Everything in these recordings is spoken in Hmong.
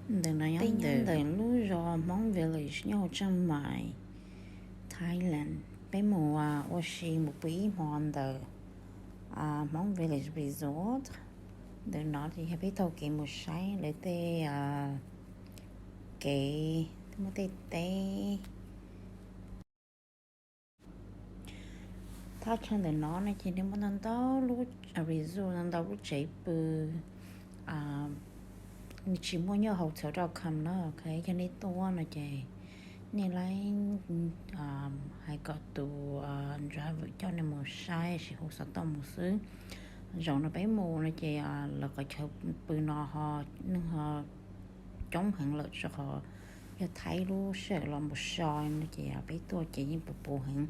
Ntawm no nyob ntawm lub zos Hmoob Village nyob hauv Chiang Mai, Thailand. Peb mus ua si mus pw ib hmo ntawm Hmoob Village Resort. Ntawm no ces yog peb taug kev mus saib lawv tej kev, muaj tej teb. Thaj chaw ntawm no no ces nej muaj ntau ntau lub resort, ntau ntau lub tsev pw, nws tsis muaj nyob hotel dot com na. Ok, yog nej tuaj no ces nej laib hais kom tus driver coj nej mus saib, sis hu xov tooj mus xwb. Zaum no peb mus no ces lawv qhov chaw pw no ho neeg ho coob heev lawm, rau qhov yog Thaib lub sij hawm los mus so no ces peb tuaj ces yeej puv puv heev.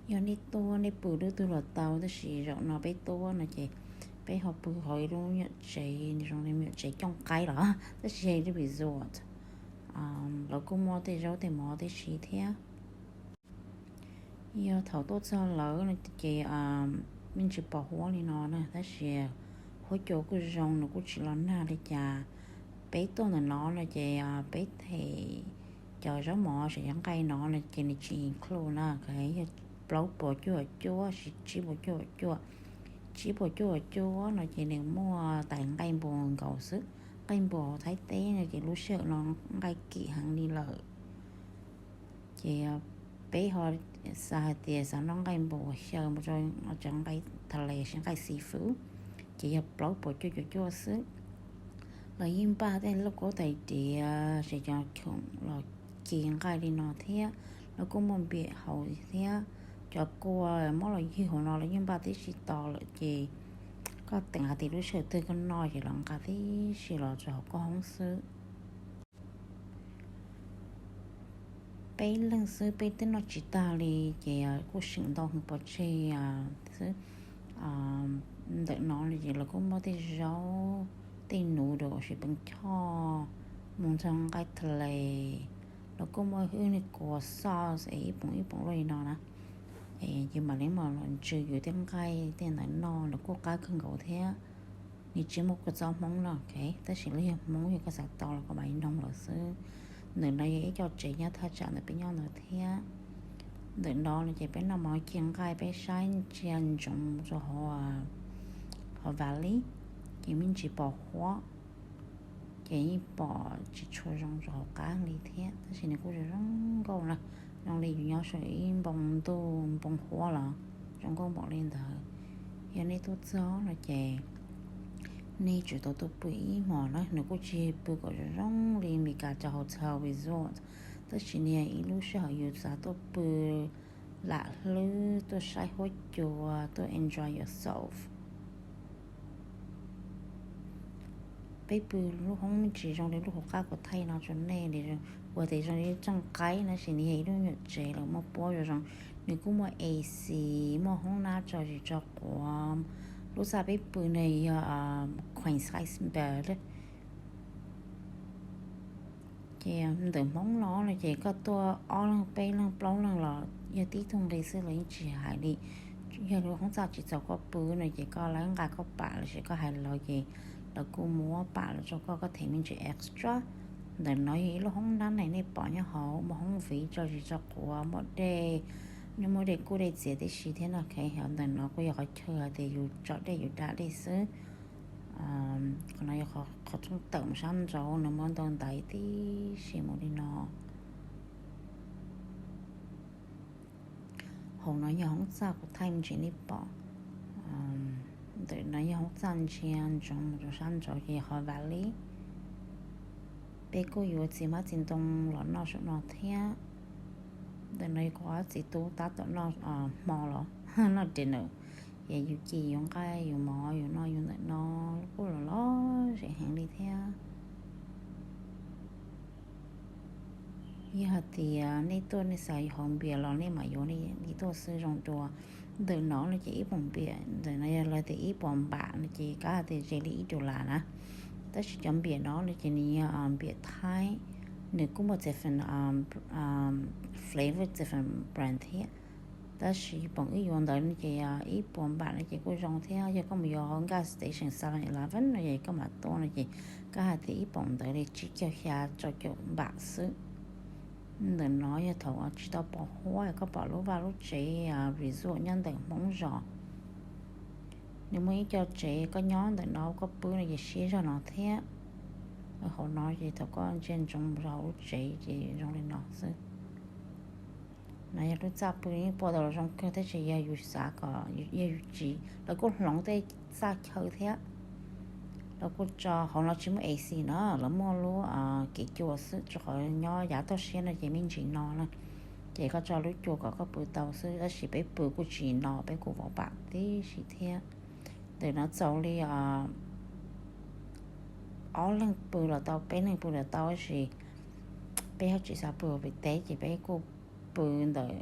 Yog nej tuaj nej pw lub twg los tau, tab sis zaum no peb tuaj no ces peb ho pw hauv ib lub me nyuam tsev, nws zoo li me nyuam tsev cooj qaib los tab sis yog ib lub resort. Lawv kuj muaj tej zaub tej mov tib si thiab. Yog thaum tuaj txog lawm no ces me ntsis pos huab li no na, tab sis huab cua kuj zoo, nws kuj tsis los nag li cas. Peb tuaj ntawm no no ces peb them cov zaub mov, cov nqaij no no ces nws tsis include na, yog plaub puas cuaj cuaj, tsib puas cuaj cuaj. Tsib puas cuaj cuaj no ces nws muaj tais nqaij npua nkaus xwb. Nqaij npua hauv Thaib teb no ces lub sij hawm no nqaij kim heev li lawm. Ces peb ho xav hais tias xav noj nqaij npua xyaw mus rau cov nqaij tha les, nqaij seafood, ces yog plaub puas cuaj cuaj cuaj xwb. Lawv yeej npaj tej lauj kaub tais diav, ces cov khoom los ci nqaij li no thiab. Lawv kuj muaj npiam haus thiab. Cov kua muab los ywg hauv no lawv yeej npaj tib si tos lawm, ces koj teem hais tias lub sij hawm twg koj noj ces lawv nqa tib si los rau hauv koj hoob xwb. Peb leeg xwb peb twb noj tsis tag li, ces kuj seem ntau heev pov tseg xwb. Ntawm no ces lawv kuj muaj tej zaub, tej noodle, sis peev choj, mus ntxog nqaij tha les. Lawv kuj muaj ib niag kua sauce es ib poom ib poom luaj li no na. Ces mam li mam los ntsw yus tej nqaij tej ntawd noj, nws kuj qab kawg nkaus thiab. Nws tsis muaj kua txob Hmoob no, ok, tab sis lawv yog Hmoob, yog koj xav tau los koj mam li noog lawv xwb. Ntawm no yog ib co tsev nyob thaj tsam ntawm peb nyob ntawd thiab. Ntawm no no ces peb noj mov ci nqaij, peb saib ntsia ntsoov rau hauv valley, ces me ntsis pos huab, ces yeej pom tsis tshua zoo rau hauv qab li thiab, tab sis nws kuj zoo zoo nkauj na, zoo li yus nyob saum ib npoo ntuj npoo huab los zoo nkauj npaum li ntawd. Yog nej tuaj txog no ces nej tsum tau tuaj pw ib hmos na, nws kuj tsis pw kom zoo zoo li Meskas cov hotel resort, tab sis nws yog ib lub sij hawm yus xav tuaj pw lam hlwb, tuaj saib huab cua, tuaj enjoy yourself. Peb pw lub hoob tsis zoo li lub hauv qab kuv thaij no rau nej, ua tias zoo li tsooj qaib na, tab sis nws yog ib lub nyuam tsev lawv muaj puab zoo zoo. Nws kuj muaj A C, muaj hoob nab tso zis tso quav. Lub txaj peb pw no yog queen size bed. Ces ntawm Hmoob no no ces koj tuaj ob leeg peb leeg plaub leeg los yog tib tug nqi xwb los yeej tsis hais li. Yog lub hoob txaj tsis txaus koj pw no ces koj, lawv nqa koj pam los sis koj hais lawv ces lawv kuj muab pam los rau koj, koj them me ntsis extra. Ntawm no yog ib lub hoob nab ne, nej pom nyob hauv muaj hoob viv tso zis tso quav, muaj dej, nej muaj dej kub dej txias tib si thiab no. Ok, ntawm no kuj yog qhov chaw hais tias yus tso dej yus da dej xwb. Qhov no yog qhov rooj tawm mus sab nraud, nws muab ntau ntaiv tib si mus li no. Hauv no yog hoob txaj kuv thaij ntsis nej pom. Ntawm no yog hoob txaj ntsia ntsoov mus rau sab nraud ces yog qhov valley. Peb kuj yuav txiv hmab txiv ntoo los noj saum no thiab. Ntawm no yog kuv ob txiv tub tab tom noj hmo los noj dinner. Ces yus ci yus nqaij yus mov yus noj yus ntawm no, kuj los lom zem heev li thiab. Yog hais tias nej tuaj nej xav haus npias los nej mam yuav li tuaj xwb zoo dua. Ntawm no no ces ib poom npias ntawm no yog lawv tias ib puas npam no ces kav hais tias ze li ib dollar na. Tab sis cov npias no no ces nws yog npias Thaib, nws kuj muaj different flavor, different brand thiab. Tab sis poom wb yuav ntawd no ces ib puas npam no ces kuj zoo thiab. Yog koj mus yuav hauv gas station, seven eleven no ces koj mam tuaj no ces koj hais tias ib poom ntawd li tsib caug xya rau caum npam xwb. Ntawm no yog thaum tsis tau pos huab, koj pom lub vaj lub tsev resort nyob ntawm Hmoob zos. Nws muaj ib co tsev, koj nyob ntawm no koj pw no ces siab zog no thiab. Hauv no ces thaum koj ntsia ntsoov mus rau hauv lub tsev ces zoo li no xwb. No yog lub txaj pw, yeej pua tau los zoo kawg, tab sis yog yus xav kom yog yus tsis, lawv kuj hloov tej txaj chaw thiab. Lawv kuj tso, hauv no tsis muaj A C no, lawv muaj lub kev cua xwb, rau qhov nyob yav toj siab no ces me ntsis no na. Ces koj tso lub cua kom koj pw tau xwb, tab sis peb pw kuj tsis no, peb kuj vov pam tib si thiab. Ntawm no txaus li ob leeg pw los tau, peb leeg pw los tau, tab sis peb ho tsis xav pw hauv pem teb ces peb kuj pw ntawm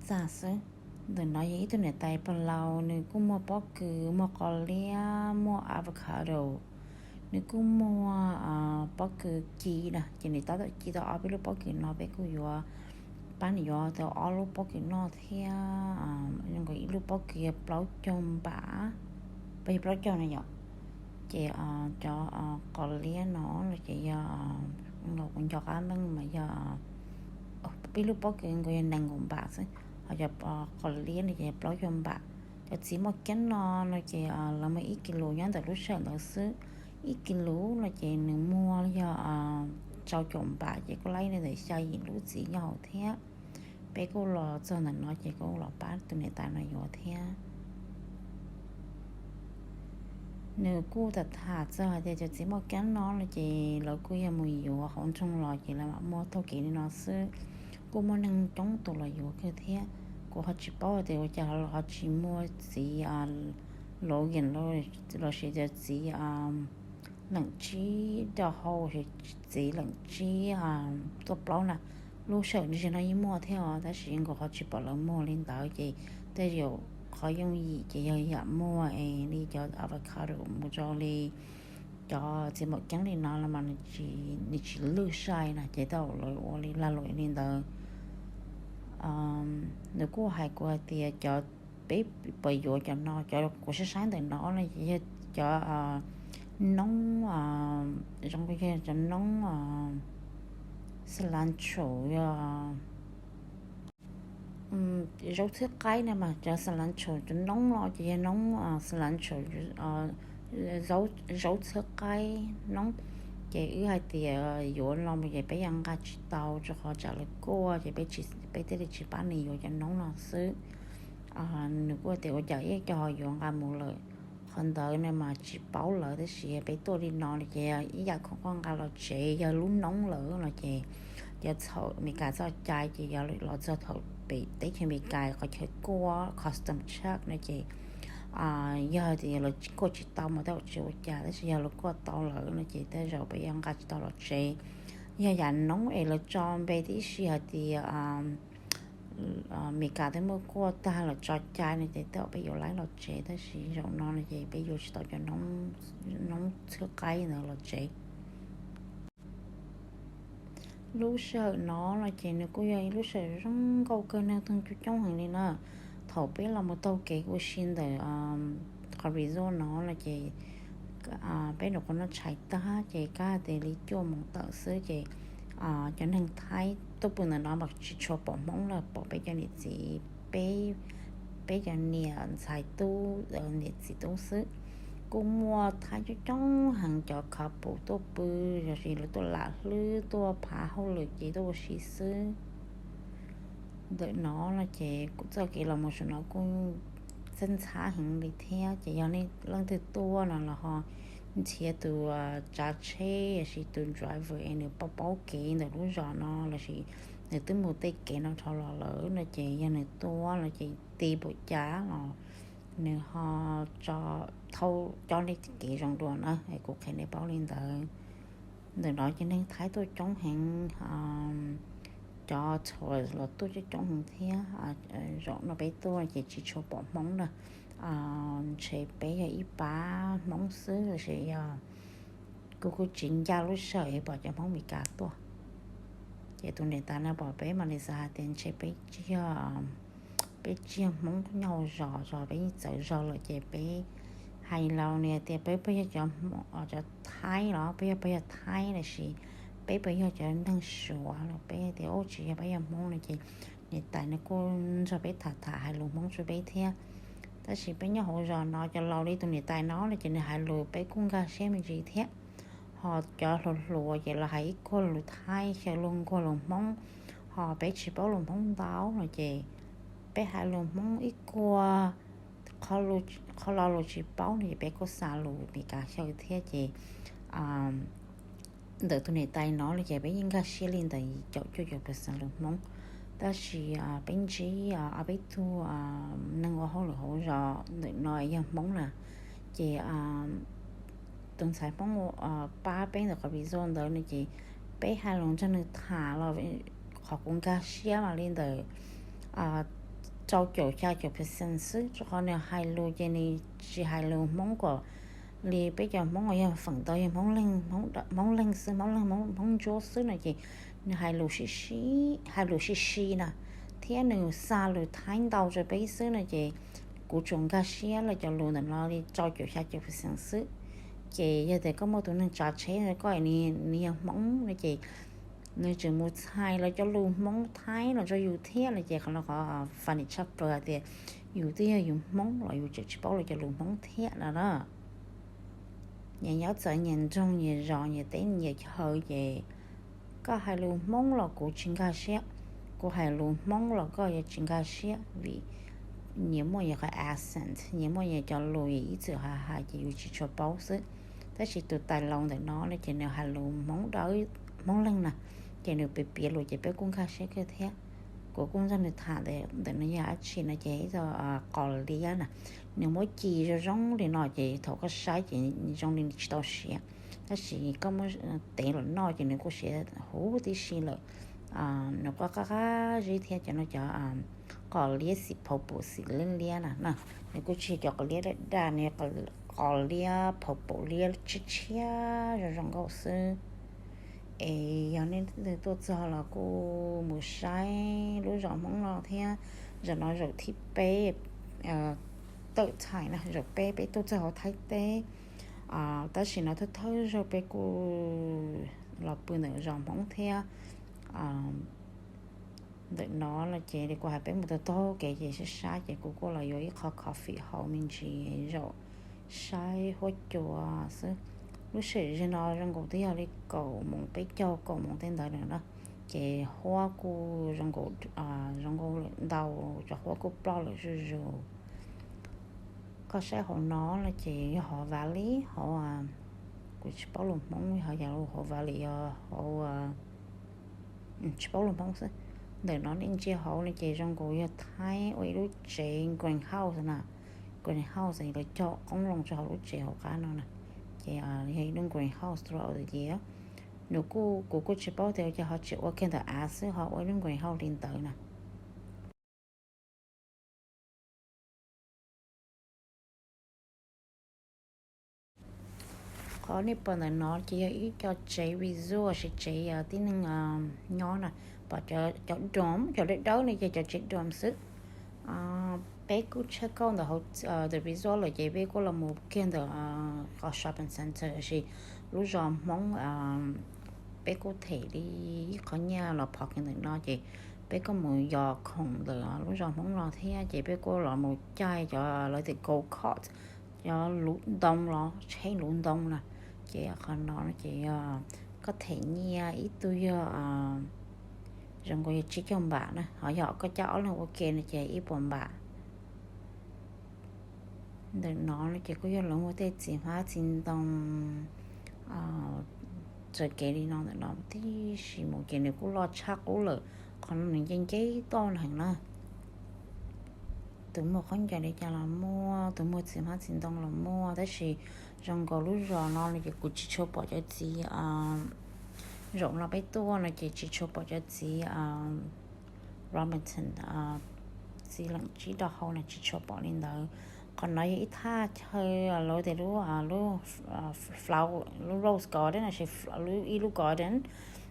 txaj xwb. Ntawm no yog ib tug niam tais Palaus, nws kuj muaj pob kws, muaj qos liab, muaj avocado, nws kuj muaj pob kws ci na, ces nws tab tom ci tau ob peb lub pob kws no, peb kuj yuav pab nws yuav tau ob lub pob kws noj thiab. Zoo nkaus ib lub pob kws yog plaub caug npam, peb yog plaub caug na yom. Ces cov qos liab no no ces yog, kuv nco qab meej mas yog peb lub pob kws nkaus yog nees nkaum npam xwb, ho cov qos liab no ces plaub caug npam. Cov txiv moj kiab no no ces lawv muag ib kis lus nyob ntawm lub sij hawm ntawd xwb. Ib kis lus no ces nws muag yog rau caum npam, ces kuj laib li ntawm xya yim lub txiv nyob hauv thiab. Peb kuj los txog ntawm no ces kuj los pab tus niam tais no yuav thiab. Nws kuj tham tham txog hais tias cov txiv moj kiab no no ces lawv kuj yog mus yuav hauv nroog los ces lawv mam muag taug kev li no xwb. Kuj muaj neeg coob tus los yuav kawg thiab. Kuv ho tsis paub hais tias ua cas ho tsis muag txiv Logan lossis cov txiv leem tsib rau hauv, txiv leem tsib tuaj plaub na. Lub sij hawm no yeej muaj thiab os, tab sis nkaus qhov tsis pom lawv muag li ntawd ces tej zaum qhov yooj yim ces yog yam muag es li cov avocado mus rau li cov txiv moj kiab li no los mas nws tsis lwj sai na, ces tej zaum lawv ua li lag luam li ntawd. Nws kuj hais kuv hais tias cov peb puas yuav cov no, cov kuv saib saib ntawm no no yog cov noob, zoo yog cov noob cilantro, yog zaub txhwb qaib na mas cov cilantro cov noob no ces yog noob cilantro, zaub txhwb qaib noob. Ces wb hais tias yuav no mus ces peb yeej nqa tsis tau, rau qhov tsam lawv kuaj ces peb thiaj li tsis pab nws yuav cov noob no xwb. Nws kuj tias ua cas ib co ho yuav nqa mus lawm. Qhov ntawd no mas tsis paub lawv, tab sis peb tuaj li no ces ib yam khoom koj nqa los tsev yog lub noob lawm no ces yog thaum Amelikas txoj cai ces yog los txog thaum pem teb chaws Amelikas qhov chaw kuaj custom check no ces yog tias lawv kuaj tsis tau mas tej zaum tsis ua cas, tab sis yog lawv kuaj tau lawm no ces tej zaum peb yuav nqa tsis tau los tsev. Yog yam noob es lawv tso npe tib si hais tias Amelikas twb muab kuaj tag los tso cai no ces tej zaum peb yuav laib los tsev, tab sis zaum no no ces peb yuav tsis tau cov noob txhwb qaib ntawd los tsev. Lub sij hawm no no ces nws kuj yog ib lub sij hawm zoo nkauj kawg, neeg coob coob heev li na. Thaum peb los mus taug kev ua si ntawm qhov resort no no ces peb nyuam qhuav noj tshais tag ces kab tias li cuaj moos tawm xwb ces cov neeg Thaib tuaj pw ntawm no mas tsis tshua pom Hmoob lawm, pom peb cov niam txiv, peb, peb cov niam ntxhais tub, niam txiv tub xwb. Kuj muaj Thaib coob coob heev, cov couple tuaj pw, los sis lawv tuaj lam hlwb, tuaj phav hauj lwm ces tuaj ua si xwb. Ntawm no no ces kuv txoj kev los mus saum no kuj txhab ntxhab heev li thiab, ces yog nej leej twg tuaj no los ho nrhiav tus tsav tsheb los sis tus driver es nws paub paub kev ntawm lub zos no los sis nws twb mus tej kev no dhau los lawm no ces yog nws tuaj no ces ti npaum cas los nws ho tso, thauj coj nej kev zoo dua na, es kuv qhia nej paub li ntawd. Ntawm no ces neeg Thaib tuaj coob heev, cov tourist los tuaj coob coob heev thiab. Zaum no peb tuaj ces tsis tshua pom Hmoob na, ntshe peb yog ib pab Hmoob xwb los sis yog kuv kuj tsis ncaj lub sij hawm pom cov Hmoob Meskas tuaj. Ces tus niam tais no pom peb mas nws xav hais tias ntshe peb tsis yog peb tsis yog Hmoob nyob hauv zos, zos peb yeej txawv zog lawm ces peb hais los nws tias peb puas yog cov, cov Thaib los, peb yog, peb yog Thaib los sis peb puas yog cov neeg Suav los, peb tias ub tsis yog, peb yog Hmoob no ces niam tais nws kuj nrog peb tham tham hais lus Hmoob rau peb thiab. Tab sis peb nyob hauv zos no cov laus li tus niam tais no no ces nws hais lus peb kuj nkag siab me ntsis thiab. Ho cov hluas hluas ces los hais ib kuag lus Thaib, xyaw luag nkuag lus Hmoob, ho peb tsis paub lus Hmoob ntau no ces peb hais lus Hmoob ib kuag, qhov lo lus tsis paub no ces peb kuj xa lus Meskas xyaw thiab ces ntawm tus niam tais no los ces peb yeej nkag siab li ntawm caum cuaj caum percent lus Hmoob. Tab sis peb ntsib ob peb tug neeg ua hauj lwm hauv zos ntawm no yog Hmoob na, ces tus ntxhais Hmoob pab peb ntawm qhov video ntawd no ces peb hais lus nrog nws tham los qhov kuv nkag siab mas li ntawm rau caum xya caum percent xwb, rau qhov nws hais lus ces nws tsis hais lus Hmoob kom li peb cov Hmoob uas yog feem ntau yog Hmoob Leeg, Hmoob Leeg xwb, Hmoob Leeg, Hmoob Ntsuab xwb no ces nws hais lus sib si, hais lus sib si na, thiab nws xa lus Thaib ntau rau peb xwb no ces kuv tsuas nkag siab lawv cov lus ntawm no li rau caum xya caum percent xwb. Ces yog tias koj muaj tus neeg tsav tsheb koj nws yog Hmoob no ces nws tseem mus txhais lawv cov lus Hmoob Thaib los rau yus thiab no ces qhov no qhov funny tshaj plaws hais tias yus twb yog yus Hmoob los yus tseem tsis paub lawv cov lus Hmoob thiab no na. Nyias nyob txawv nyias nroog nyias zos nyias teb nyias chaw ces koj hais lus Hmoob los kuv tsis nkag siab, kuv hais lus Hmoob los koj yuav tsis nkag siab vim nyias muaj nyias qhov accent, nyias muaj nyias cov lus ib txwm hais hais ces yus tsis tshua paub xwb. Tab sis tus tais laus ntawm no no ces nws hais lus Hmoob dawb, Hmoob Leeg na, ces nws piav piav lus ces peb kuj nkag siab kawg thiab. Kuv kuj nrog nws tham ntawm no yog dab tsi no ces ib co qos liab na, nws muab ci zoo zoo li no ces thaum koj saib ces zoo li nws tsis tau siav, tab sis koj muab tev los noj ces nws kuj siav huv tib si lawm. Nws kuj qab qab zib thiab cov no cov qos liab xim phau pum xim liab liab na, nws kuj tsis yog cov qos liab daj daj, nws yog qos liab phau pum liab tshiab tshiab zoo zoo nkauj xwb. Es yog nej leej twg tuaj txog los kuj mus saib lub zos Hmoob no thiab. Zaum no zaum thib peb tawm txhais na, zaum peb peb tuaj txog hauv Thaib teb, tab sis no thawj thawj zaug peb kuj los pw ntawm zos Hmoob thiab. Ntawm no no ces kuv hais peb mus tau taug kev ces sab sab ces kuv kuj los yuav ib qho coffee haus me ntsis zaum saib huab cua xwb. Lub sij hawm no zoo nkaus twb yog li kaum moos peb caug kaum moos tej ntawd lawm na, ces huab kuj zoo nkaus, zoo nkaus lawm ntau, cov huab kuj ploj lawm zuj zus. Koj saib hauv no no ces yog hauv Valley, hauv, kuv tsis paub lus Hmoob, ho yog hauv Valley, yog hauv, tsis paub lus Hmoob xwb. Ntawm no nej ntsia hauv no ces zoo nkaus yog Thaib ua ib lub tsev greenhouse na. Greenhouse lawv cog qoob loo rau hauv lub tsev hauv qab no na. Ces yog ib lub greenhouse throughout the year. Nws kuj, kuv kuj tsis paub tias ua cas ho tsis ua kiag ntawm av xwb ho ua ib lub greenhouse li ntawd na. Qhov nej pom ntawm no ces yog ib co tsev resort, tsev tib neeg nyob na. Pom cov dorm, cov dawb dawb no ces cov tsev dorm xwb. Peb kuj check out ntawm hauv the resort lawm ces peb kuj los mus kiag ntawm qhov shopping center, lub zos Hmoob. Peb kuj them li ib qho nyiaj los phov kiag ntawm no ces peb kuj mus yos khoom ntawm lub zos Hmoob no thiab ces peb kuj los mus caij cov lawv tias go kart, cov luv ntoo los tsheb luv ntoo na. Ces qhov no ces yog koj them nyiaj, ib tug yog zoo nkaus yog tsib caug npam na, ho yog koj coj ob leeg ua ke no ces ib puas npam. Ntawm no no ces kuj yog lawv muag tej txiv hmab txiv ntoo raws kev li no ntawm no tib si mus ces nws kuj loj tshaj qub lawm. Qhov no nws nce nce toj heev na. Tus muag khaub ncaws li cas los muaj, tus muag txiv hmab txiv ntoo los muaj, tab sis zoo nkaus lub zos no no ces kuv tsis tshua pom cov txiv, zaum no peb tuaj no ces tsis tshua pom cov txiv Robinson, txiv leem tsib rau hau no tsis tshua pom li ntawd. Qhov no yog ib thaj chaw lawv tias lub, lub flower, lub rose garden no, ib lub garden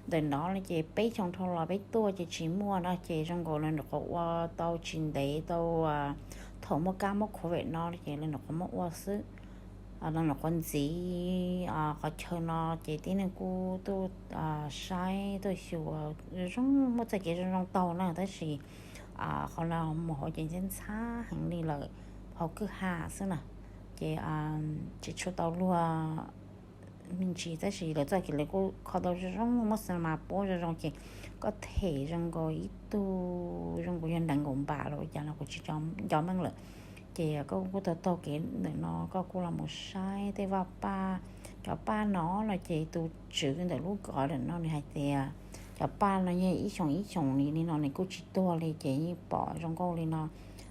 Ntawm no ces peb xyoo dhau los peb tuaj ces tsis muaj no ces zoo nkaus li nyuam qhuav ua tau tsis ntev tau thaum muaj kab muaj COVID no ces li nyuam qhuav muab ua xwb. Li nyuam qhuav ntxiv qhov chaw no ces tib neeg kuj tuaj saib tuaj xyuas zoo, muaj txoj kev zoo zoo taug na, tab sis qhov no mus hauv ces ntxhab ntxhab heev li lawm, hauv kwj ha xwb na, ces tsis tshua tau luag me ntsis, tab sis lawv txoj kev lawv kuj kho tau zoo zoo, muab xas mas puab zoo zoo ces koj them zoo nkaus ib tug zoo nkaus yog ntev nkaus npam los ua cas no kuv tsis nco meej lawm. Ces koj kuj tau taug kev ntawm no koj kuj los mus saib tej vaj paj. Cov paj no no ces tus tswv ntawm lub kov ntawm no nws hais tias cov paj no yog ib xyoos ib xyoos li li no nws kuj tsis tuag li ces yeej pom zoo nkauj li no.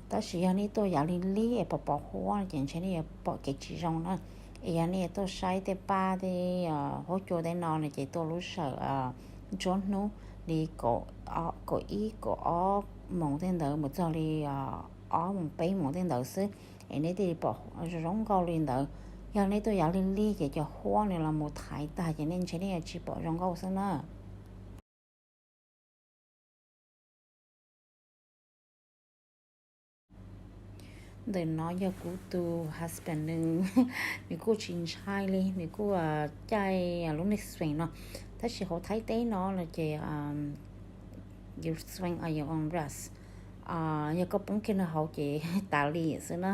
Tab sis yog nej tuaj yav lig lig es pom pom huab no ces ntshe nej yuav pom kev tsis zoo na. Es yog nej yuav tuaj saib tej paj tej huab cua tej no no ces tuaj lub sij hawm nruab hnub li kaum ib kaum ob moos tej ntawd mus txog li ob moos peb moos tej ntawd xwb es nej thiaj li pom zoo nkauj li ntawd. Yog nej tuaj yav lig lig ces cov huab nws los mus thaiv tag ces nej ntshe nej yuav tsis pom zoo nkauj xwb na. Ntawm no yog kuv tus husband nws, nws kuj tsis ntshai li, nws kuj caij lub niag swing no, tab sis hauv Thaib teb no no ces you swing on your own risk, yog koj poob kiag nws hauv ces tas li xwb na.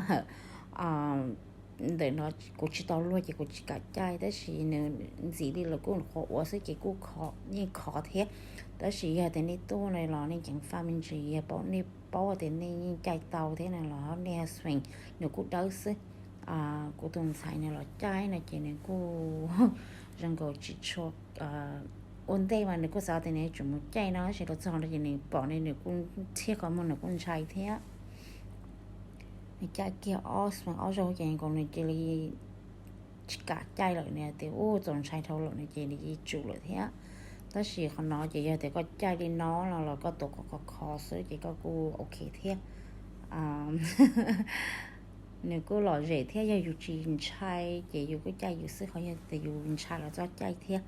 Ntawm no kuv tsis tau luag ces kuv tsis kam caij, tab sis nws ntxim li lawv kuj qhuav ua xwb ces kuj yeej khov thiab. Tab sis yog tias nej tuaj no los nej ceev faj me ntsis, yog nej paub tias nej yeej caij tau thiab no los nej swing, nws kuj dawb xwb. Kuv tus ntxhais nws los caij no ces nws kuj zoo nkaus tsis tshua ua ntej mas nws kuj xav tias nws yuav tsum mus caij no, tab sis los txog no ces nws pom nws kuj thiab qhov muag nws kuj ntshai thiab. Nws caij kiag ob swing ob zaug ces nkaus nws cia li tsis kam caij lawm, nws tias ub txaus ntshai dhau lawm no ces nws cia li tsum lawm thiab. Tab sis qhov no ces yog tias koj caij li no no los koj tuav kom khov khov xwb ces koj kuj ok thiab. Nws kuj lom zem thiab, yog yus tsis ntshai ces yus kuj caij yus xwb, qhov yog tias yus ntshai los txhob caij thiab.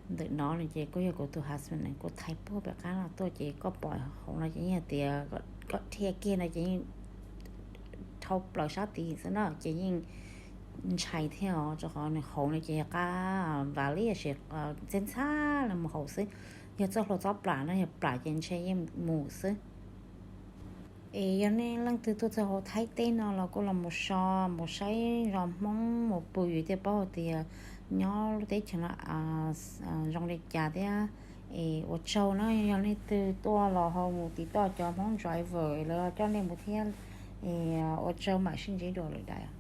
Ntawm no no ces kuj yog kuv tus husband nws kuj thaij puag pem qab no tuaj ces koj pom hauv no ces yeej hais tias koj dhia kiag no ces yeej dhau plaws sab tid xwb na ces yeej ntshai thiab os, rau qhov nws hauv no ces yog qab vaj li ntxhab ntxhab los mus hauv xwb. Yog txoj hlua txob plam no yog plam ces ntshe yeej mus xwb. Es yog nej leej twg tuaj txog hauv Thaib teb no los kuj los mus so, mus saib zos Hmoob mus pw, yus thiaj paub hais tias nyob lub teb chaws no zoo li cas thiab. Es ua tsaug na, yog leej twg tuaj los ho mus tiv toj cov Hmoob driver lawv coj nej mus thiab. Ua tsaug, mam sib ntsib dua lwm daim.